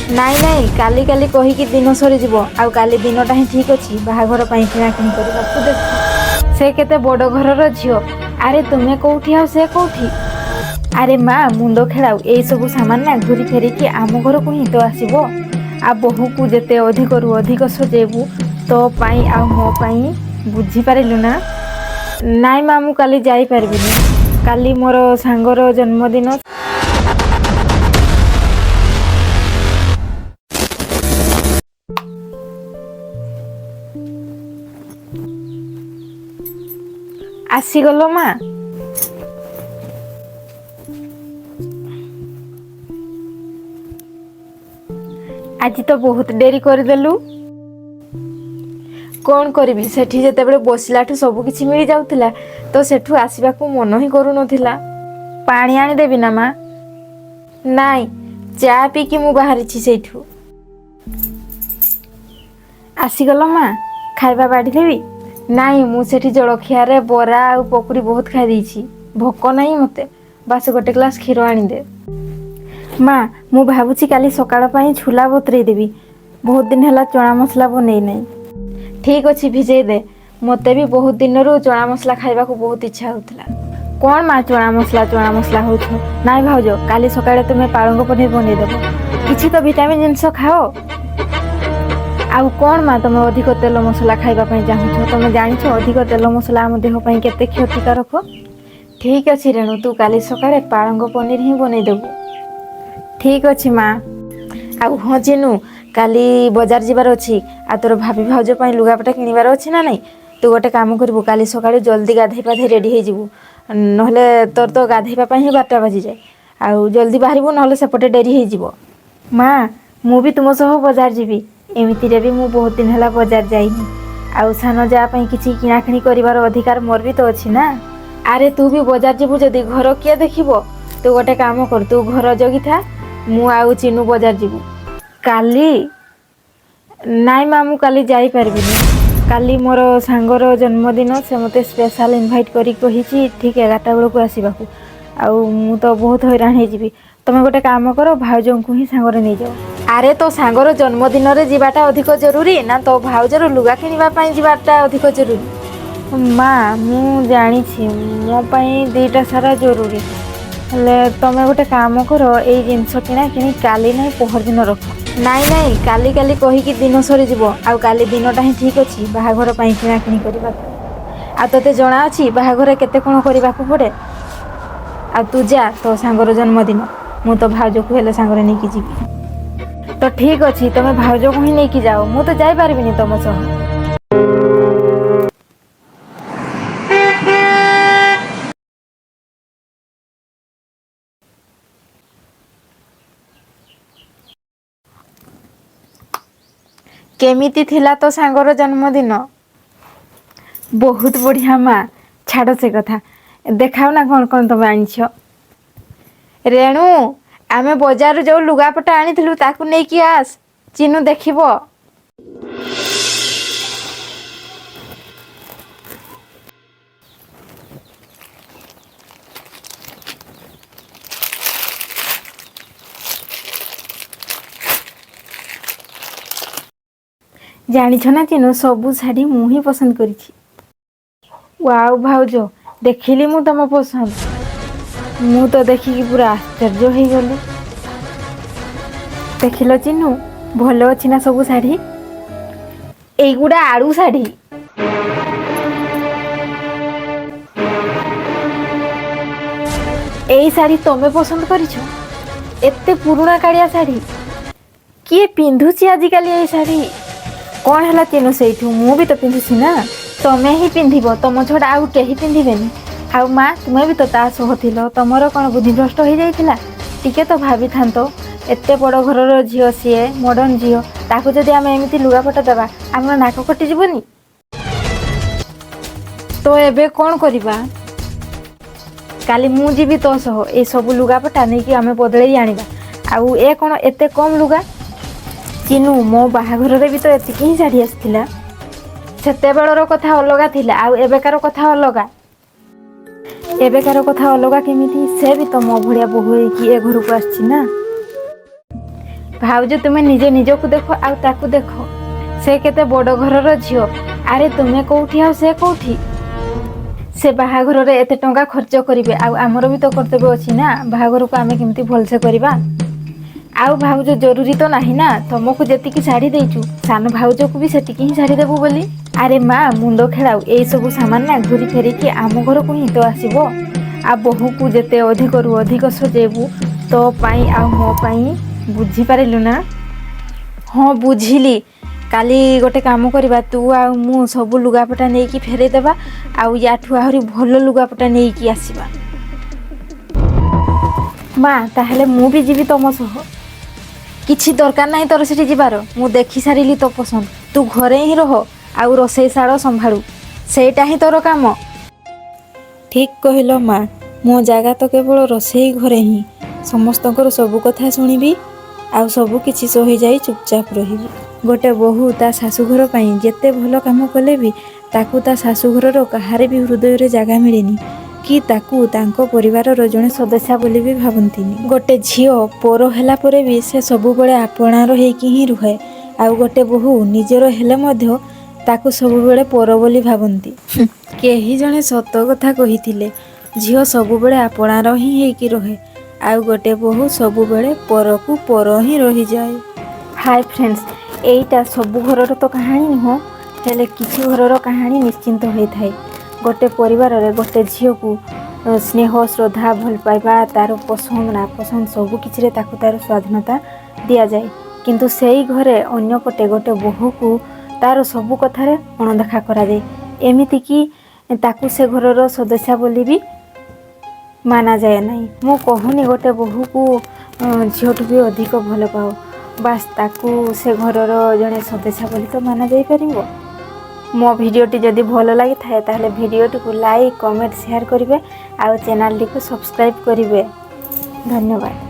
ନାଇଁ ନାଇଁ, କାଲି କାଲି କହିକି ଦିନ ସରିଯିବ। ଆଉ କାଲି ଦିନଟା ହିଁ ଠିକ୍ ଅଛି ବାହାଘର ପାଇଁ କିଣାକିଣି କରିବାକୁ। ଦେଖ, ସେ କେତେ ବଡ଼ ଘରର ଝିଅ। ଆରେ ତୁମେ କୋଉଠି ଆଉ ସେ କୋଉଠି? ଆରେ ମା, ମୁଣ୍ଡ ଖେଳାଉ। ଏଇସବୁ ସାମାନ ନା ଘୁରି ଫେରିକି ଆମ ଘରକୁ ହିଁ ତ ଆସିବ। ଆଉ ବୋହୂକୁ ଯେତେ ଅଧିକରୁ ଅଧିକ ସଜେଇବୁ, ତୋ ପାଇଁ ଆଉ ମୋ ପାଇଁ, ବୁଝିପାରିଲୁ ନା? ନାଇଁ ମା, ମୁଁ କାଲି ଯାଇପାରିବିନି। କାଲି ମୋର ସାଙ୍ଗର ଜନ୍ମଦିନ। ଆସିଗଲ ମା? ଆଜି ତ ବହୁତ ଡେରି କରିଦେଲୁ। କ'ଣ କରିବି, ସେଠି ଯେତେବେଳେ ବସିଲାଠୁ ସବୁ କିଛି ମିଳିଯାଉଥିଲା ତ ସେଠୁ ଆସିବାକୁ ମନ ହିଁ କରୁନଥିଲା। ପାଣି ଆଣିଦେବି ନା ମା? ନାଇଁ, ଚା ପିଇକି ମୁଁ ବାହାରିଛି ସେଇଠୁ। ଆସିଗଲ ମା, ଖାଇବା ବାଢ଼ିଦେବି? ନାଇଁ, ମୁଁ ସେଠି ଜଳଖିଆରେ ବରା ଆଉ ପକୁଡ଼ି ବହୁତ ଖାଇ ଦେଇଛି, ଭୋକ ନାହିଁ ମୋତେ। ବାସ୍ ଗୋଟେ ଗ୍ଲାସ୍ କ୍ଷୀର ଆଣିଦେ। ମା, ମୁଁ ଭାବୁଛି କାଲି ସକାଳ ପାଇଁ ଛୋଲା ବତୁରେଇ ଦେବି। ବହୁତ ଦିନ ହେଲା ଚଣା ମସଲା ବନେଇ ନାହିଁ। ଠିକ୍ ଅଛି, ଭିଜେଇ ଦେ। ମୋତେ ବି ବହୁତ ଦିନରୁ ଚଣା ମସଲା ଖାଇବାକୁ ବହୁତ ଇଚ୍ଛା ହେଉଥିଲା। କ'ଣ ମା, ଚଣା ମସଲା ଚଣା ମସଲା ହେଉଛ? ନାଇଁ ଭାଉଜ, କାଲି ସକାଳେ ତୁମେ ପାଳଙ୍ଗ ପନିର ବନେଇଦେବ। କିଛି ତ ଭିଟାମିନ୍ ଜିନିଷ ଖାଅ। ଆଉ କ'ଣ ମା, ତୁମେ ଅଧିକ ତେଲ ମସଲା ଖାଇବା ପାଇଁ ଚାହୁଁଛ? ତୁମେ ଜାଣିଛ ଅଧିକ ତେଲ ମସଲା ଆମ ଦେହ ପାଇଁ କେତେ କ୍ଷତିକାରକ? ଠିକ୍ ଅଛି ରେଣୁ, ତୁ କାଲି ସକାଳେ ପାଳଙ୍ଗ ପନିର ହିଁ ବନେଇଦେବୁ। ଠିକ୍ ଅଛି ମା। ଆଉ ହଁ ଚିନୁ, କାଲି ବଜାର ଯିବାର ଅଛି। ଆଉ ତୋର ଭାବି ଭାଉଜ ପାଇଁ ଲୁଗାପଟା କିଣିବାର ଅଛି ନା ନାଇଁ? ତୁ ଗୋଟେ କାମ କରିବୁ, କାଲି ସକାଳୁ ଜଲ୍ଦି ଗାଧେଇ ପାଧେଇ ରେଡ଼ି ହେଇଯିବୁ। ନହେଲେ ତୋର ତ ଗାଧେଇବା ପାଇଁ ହିଁ 12ଟା ବାଜିଯାଏ। ଆଉ ଜଲ୍ଦି ବାହାରିବୁ, ନହେଲେ ସେପଟେ ଡେରି ହେଇଯିବ। ମା, ମୁଁ ବି ତୁମ ସହ ବଜାର ଯିବି। ଏମିତିରେ ବି ମୁଁ ବହୁତ ଦିନ ହେଲା ବଜାର ଯାଇନି। ଆଉ ସାନ ଯା ପାଇଁ କିଛି କିଣାକିଣି କରିବାର ଅଧିକାର ମୋର ବି ତ ଅଛି ନା? ଆରେ ତୁ ବି ବଜାର ଯିବୁ ଯଦି ଘର କିଏ ଦେଖିବ? ତୁ ଗୋଟେ କାମ କର, ତୁ ଘର ଜଗିଥା, ମୁଁ ଆଉ ଚିନୁ ବଜାର ଯିବୁ କାଲି। ନାଇଁ ମା, ମୁଁ କାଲି ଯାଇପାରିବିନି। କାଲି ମୋର ସାଙ୍ଗର ଜନ୍ମଦିନ। ସେ ମୋତେ ସ୍ପେଶାଲ ଇନଭାଇଟ୍ କରି କହିଛି ଠିକ୍ 11ଟା ବେଳକୁ ଆସିବାକୁ। ଆଉ ମୁଁ ତ ବହୁତ ହଇରାଣ ହେଇଯିବି। ତୁମେ ଗୋଟେ କାମ କର, ଭାଉଜଙ୍କୁ ହିଁ ସାଙ୍ଗରେ ନେଇଯାଅ। ଆରେ ତୋ ସାଙ୍ଗର ଜନ୍ମଦିନରେ ଯିବାଟା ଅଧିକ ଜରୁରୀ ନା ତୋ ଭାଉଜର ଲୁଗା କିଣିବା ପାଇଁ ଯିବାଟା ଅଧିକ ଜରୁରୀ? ମା, ମୁଁ ଜାଣିଛି ମୋ ପାଇଁ ଦୁଇଟା ସାରା ଜରୁରୀ। ହେଲେ ତୁମେ ଗୋଟେ କାମ କର, ଏଇ ଜିନିଷ କିଣା କିଣି କାଲି ନାହିଁ ପହରଦିନ ରଖ। ନାଇଁ ନାଇଁ, କାଲି କାଲି କହିକି ଦିନ ସରିଯିବ। ଆଉ କାଲି ଦିନଟା ହିଁ ଠିକ୍ ଅଛି ବାହାଘର ପାଇଁ କିଣାକିଣି କରିବାକୁ। ଆଉ ତୋତେ ଜଣା ଅଛି ବାହାଘରେ କେତେ କ'ଣ କରିବାକୁ ପଡ଼େ? ଆଉ ତୁ ଯା, ତୋ ସାଙ୍ଗର ଜନ୍ମଦିନ, ମୁଁ ତ ଭାଉଜକୁ ହେଲେ ସାଙ୍ଗରେ ନେଇକି ଯିବି। ତ ଠିକ୍ ଅଛି, ତମେ ଭାଉଜକୁ ହିଁ ନେଇକି ଯାଅ, ମୁଁ ତ ଯାଇପାରିବିନି ତମ ସହ। କେମିତି ଥିଲା ତୋ ସାଙ୍ଗର ଜନ୍ମଦିନ? ବହୁତ ବଢ଼ିଆ ମା। ଛାଡ଼ ସେ କଥା, ଦେଖାଅ ନା କ'ଣ କ'ଣ ତମେ ଆଣିଛ। ରେଣୁ, ଆମେ ବଜାରରୁ ଯେଉଁ ଲୁଗାପଟା ଆଣିଥିଲୁ ତାକୁ ନେଇକି ଆସ, ଚିନୁ ଦେଖିବ। ଜାଣିଛ ନା ଚିନୁ, ସବୁ ଶାଢ଼ୀ ମୁଁ ହିଁ ପସନ୍ଦ କରିଛି। ୱାଓ ଭାଉଜ, ଦେଖିଲି ମୁଁ ତମ ପସନ୍ଦ। ମୁଁ ତ ଦେଖିକି ପୁରା ଆଶ୍ଚର୍ଯ୍ୟ ହେଇଗଲି। ଦେଖିଲ ଚିନୁ, ଭଲ ଅଛି ନା ସବୁ ଶାଢ଼ୀ? ଏଇଗୁଡ଼ା ଆଳୁ ଶାଢ଼ୀ। ଏଇ ଶାଢ଼ୀ ତମେ ପସନ୍ଦ କରିଛ? ଏତେ ପୁରୁଣା କାଳିଆ ଶାଢ଼ୀ କିଏ ପିନ୍ଧୁଛି ଆଜିକାଲି ଏଇ ଶାଢ଼ୀ? କ'ଣ ହେଲା ଚିନୁ ସେଇଠୁ? ମୁଁ ବି ତ ପିନ୍ଧୁଛି ନା। ତମେ ହିଁ ପିନ୍ଧିବ, ତମ ଛଡ଼ା ଆଉ କେହି ପିନ୍ଧିବେନି। ଆଉ ମା, ତୁମେ ବି ତ ତା ସହ ଥିଲ, ତମର କ'ଣ ବୁଦ୍ଧିଭ୍ରଷ୍ଟ ହେଇଯାଇଥିଲା? ଟିକେ ତ ଭାବିଥାନ୍ତ। ଏତେ ବଡ଼ ଘରର ଝିଅ ସିଏ, ମଡ଼ର୍ଣ୍ଣ ଝିଅ, ତାକୁ ଯଦି ଆମେ ଏମିତି ଲୁଗାପଟା ଦେବା ଆମର ନାକ କଟିଯିବନି ତ? ଏବେ କ'ଣ କରିବା? କାଲି ମୁଁ ଯିବି ତୋ ସହ, ଏଇ ସବୁ ଲୁଗାପଟା ନେଇକି ଆମେ ବଦଳେଇ ଆଣିବା। ଆଉ ଏ କ'ଣ ଏତେ କମ୍ ଲୁଗା? ଚିନୁ, ମୋ ବାହାଘରରେ ବି ତ ଏତିକି ହିଁ ଶାଢ଼ୀ ଆସିଥିଲା। ସେତେବେଳର କଥା ଅଲଗା ଥିଲା ଆଉ ଏବେକାର କଥା ଅଲଗା। ଏବେକାର କଥା ଅଲଗା କେମିତି? ସେ ବି ତ ମୋ ଭଳିଆ ବୋହୂ ହେଇକି ଏ ଘରକୁ ଆସିଛି ନା। ଭାଉଜ, ତୁମେ ନିଜେ ନିଜକୁ ଦେଖ ଆଉ ତାକୁ ଦେଖ, ସେ କେତେ ବଡ଼ ଘରର ଝିଅ। ଆରେ, ତୁମେ କୋଉଠି ଆଉ ସେ କୋଉଠି? ସେ ବାହାଘରରେ ଏତେ ଟଙ୍କା ଖର୍ଚ୍ଚ କରିବେ, ଆଉ ଆମର ବି ତ କର୍ତ୍ତବ୍ୟ ଅଛି ନା, ବାହାଘରକୁ ଆମେ କେମିତି ଭଲସେ କରିବା। ଆଉ ଭାଉଜ, ଜରୁରୀ ତ ନାହିଁ ନା, ତମକୁ ଯେତିକି ଶାଢ଼ୀ ଦେଇଛୁ, ସାନ ଭାଉଜକୁ ବି ସେତିକି ହିଁ ଶାଢ଼ୀ ଦେବୁ ବୋଲି। ଆରେ ମା, ମୁଣ୍ଡ ଖେଳାଉ, ଏଇସବୁ ସାମାନ ନା ଘୁରି ଫେରିକି ଆମ ଘରକୁ ହିଁ ତ ଆସିବ। ଆଉ ବୋହୂକୁ ଯେତେ ଅଧିକରୁ ଅଧିକ ସଜେଇବୁ, ତୋ ପାଇଁ ଆଉ ମୋ ପାଇଁ, ବୁଝିପାରିଲୁ ନା? ହଁ, ବୁଝିଲି। କାଲି ଗୋଟେ କାମ କରିବା, ତୁ ଆଉ ମୁଁ ସବୁ ଲୁଗାପଟା ନେଇକି ଫେରେଇ ଦେବା ଆଉ ୟାଠୁ ଆହୁରି ଭଲ ଲୁଗାପଟା ନେଇକି ଆସିବା। ମା, ତାହେଲେ ମୁଁ ବି ଯିବି ତମ ସହ। କିଛି ଦରକାର ନାହିଁ ତୋର ସେଠି ଯିବାର। ମୁଁ ଦେଖି ସାରିଲି ତୋ ପସନ୍ଦ। ତୁ ଘରେ ହିଁ ରହ ଆଉ ରୋଷେଇ ଶାଳ ସମ୍ଭାଳୁ, ସେଇଟା ହିଁ ତୋର କାମ। ଠିକ୍ କହିଲ ମା, ମୋ ଜାଗା ତ କେବଳ ରୋଷେଇ ଘରେ ହିଁ। ସମସ୍ତଙ୍କର ସବୁ କଥା ଶୁଣିବି ଆଉ ସବୁ କିଛି ସହିଯାଇ ଚୁପଚାପ ରହିବି। ଗୋଟେ ବୋହୂ ତା ଶାଶୁଘର ପାଇଁ ଯେତେ ଭଲ କାମ କଲେ ବି ତାକୁ ତା ଶାଶୁଘରର କାହାର ବି ହୃଦୟରେ ଜାଗା ମିଳେନି କି ତାକୁ ତାଙ୍କ ପରିବାରର ଜଣେ ସଦସ୍ୟା ବୋଲି ବି ଭାବନ୍ତିନି। ଗୋଟେ ଝିଅ ପର ହେଲା ପରେ ବି ସେ ସବୁବେଳେ ଆପଣାର ହେଇକି ହିଁ ରୁହେ, ଆଉ ଗୋଟେ ବୋହୂ ନିଜର ହେଲେ ମଧ୍ୟ ତାକୁ ସବୁବେଳେ ପର ବୋଲି ଭାବନ୍ତି। କେହି ଜଣେ ସତ କଥା କହିଥିଲେ, ଝିଅ ସବୁବେଳେ ଆପଣାର ହିଁ ହେଇକି ରହେ ଆଉ ଗୋଟେ ବୋହୂ ସବୁବେଳେ ପରକୁ ପର ହିଁ ରହିଯାଏ। ହାଏ ଫ୍ରେଣ୍ଡସ୍, ଏଇଟା ସବୁ ଘରର ତ କାହାଣୀ ନୁହଁ, ହେଲେ କିଛି ଘରର କାହାଣୀ ନିଶ୍ଚିନ୍ତ ହୋଇଥାଏ। ଗୋଟେ ପରିବାରରେ ଗୋଟେ ଝିଅକୁ ସ୍ନେହ, ଶ୍ରଦ୍ଧା, ଭଲ ପାଇବା, ତାର ପସନ୍ଦ ନାପସନ୍ଦ ସବୁ କିଛିରେ ତାକୁ ତାର ସ୍ୱାଧୀନତା ଦିଆଯାଏ। କିନ୍ତୁ ସେଇ ଘରେ ଅନ୍ୟପଟେ ଗୋଟେ ବୋହୂକୁ ତାର ସବୁ କଥାରେ ଅଣଦେଖା କରାଯାଏ, ଏମିତିକି ତାକୁ ସେ ଘରର ସଦସ୍ୟା ବୋଲି ବି ମାନାଯାଏ ନାହିଁ। ମୁଁ କହୁନି ଗୋଟେ ବୋହୂକୁ ଝିଅଠୁ ବି ଅଧିକ ଭଲ ପାଅ, ବାସ୍ ତାକୁ ସେ ଘରର ଜଣେ ସଦସ୍ୟା ବୋଲି ତ ମାନା ଯାଇପାରିବ। ମୋ ଭିଡ଼ିଓଟି ଯଦି ଭଲ ଲାଗିଥାଏ, ତାହେଲେ ଭିଡ଼ିଓଟିକୁ ଲାଇକ୍, କମେଣ୍ଟ, ସେୟାର କରିବେ ଆଉ ଚ୍ୟାନେଲଟିକୁ ସବସ୍କ୍ରାଇବ୍ କରିବେ। ଧନ୍ୟବାଦ।